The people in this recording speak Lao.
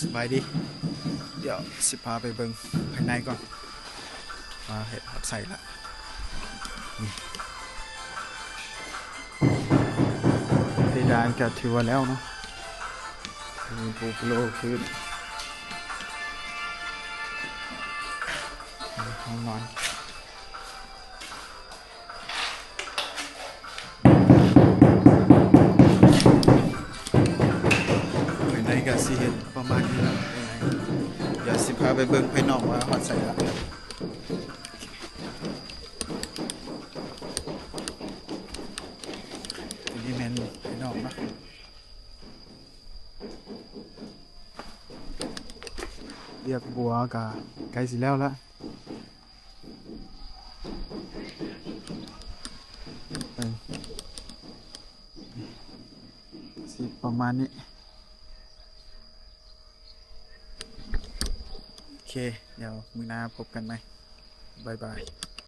ສະບາຍດີ ດຽວຊິພາໄປເບິ່ງພາຍໃນກ່ອນ ວ່າເຮັດຮອດໃສລະ. ເພດານກະຖືວ່າແລ້ວເນາະ ມີປູໂປໂລພື້ນ ຫ້ອງນອນ. ພາຍໃນກະຊິເຮັດປະມານນີ້ລະ ດຽວຊິພາໄປເບິ່ງພາຍນອກວ່າຮອດໃສລະ. ອັນນີ້ແມ່ນພາຍນອກເນາະ ວຽກບົວກະໃກ້ຊິແລ້ວລະ. ເອີ ຊິປະມານນີ້ ໂອເຄ ດຽວມື້ໜ້າພົບກັນໃໝ່ ບາຍບາຍ.